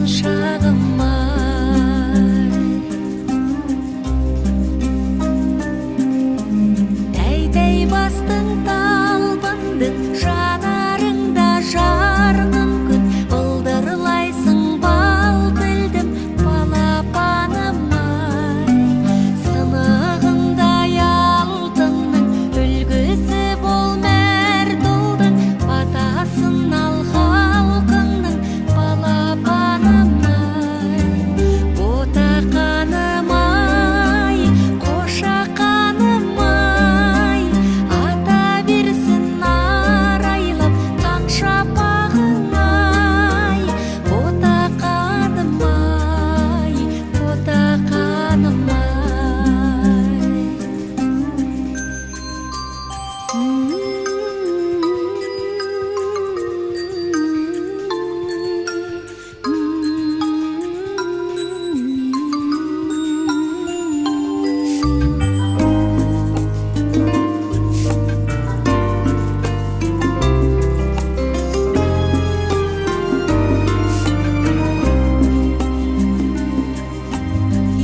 Құлыншағым ай. Тәй-тәй бастың, талпындың, жанарыңда жарқын күн, былдырлайсың бал тілдім, балапаным ай. Сынығындай алтынның үлгісі бол, мәрт ұлдың батасын ал халқыңның, балапаным ай. Ботақаным ай, қошақаным ай, ата берсін арайлап таң шапағың ай. Ботақаным ай, ботақаным ай.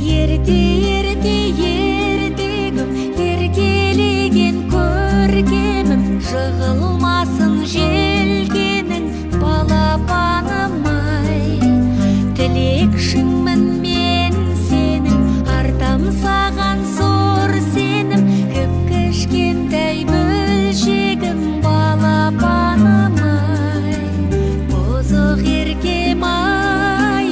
Ерте, ерте, ертегім, еркелеген көркемім, жығылмасын желкенің, балапаным ай. Тілекшіңмін мен сенің, артам саған зор сенім, кіп кішкентай бөлшегім, балапаным ай. Бұзық еркем ай,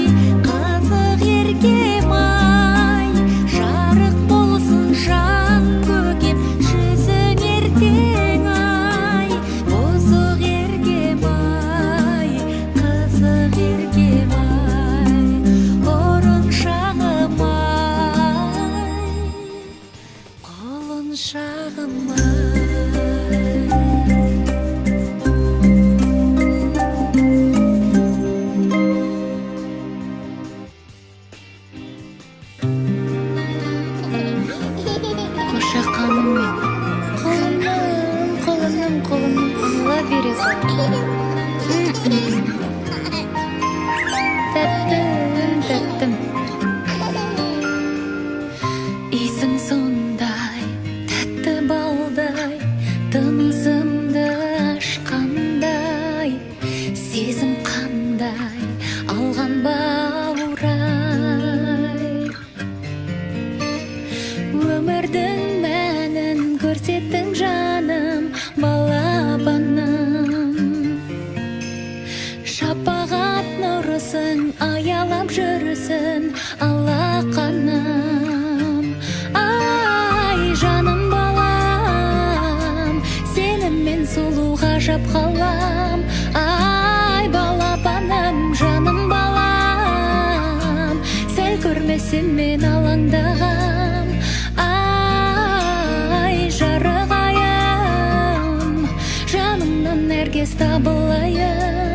қызық еркем ай, жарық болсын жан көкем, жүзің ертең ай. Бұзық еркем ай, қызық еркем ай, ұрыншағым ай, құлыншағым ай. Қошақаным мен, құлыным, құлыным, құлыным, алла бере сал. Тәттім, тәттім. Иісің сондай тәтті балдай, тынысымды ашқандай, сезім қандай алған баурай. Өмірдің мәнін көрсеттің, жаным, балапаным. Шапағат нұрысың аялап жүрсін алақаным. Ай, жаным балам, сені мен сұлу ғажап қалам. Ай, балапаным, жаным балам, сәл көрмесем мен алаңдағам. Ай, жарық айым, жанымнан әркез табылайын.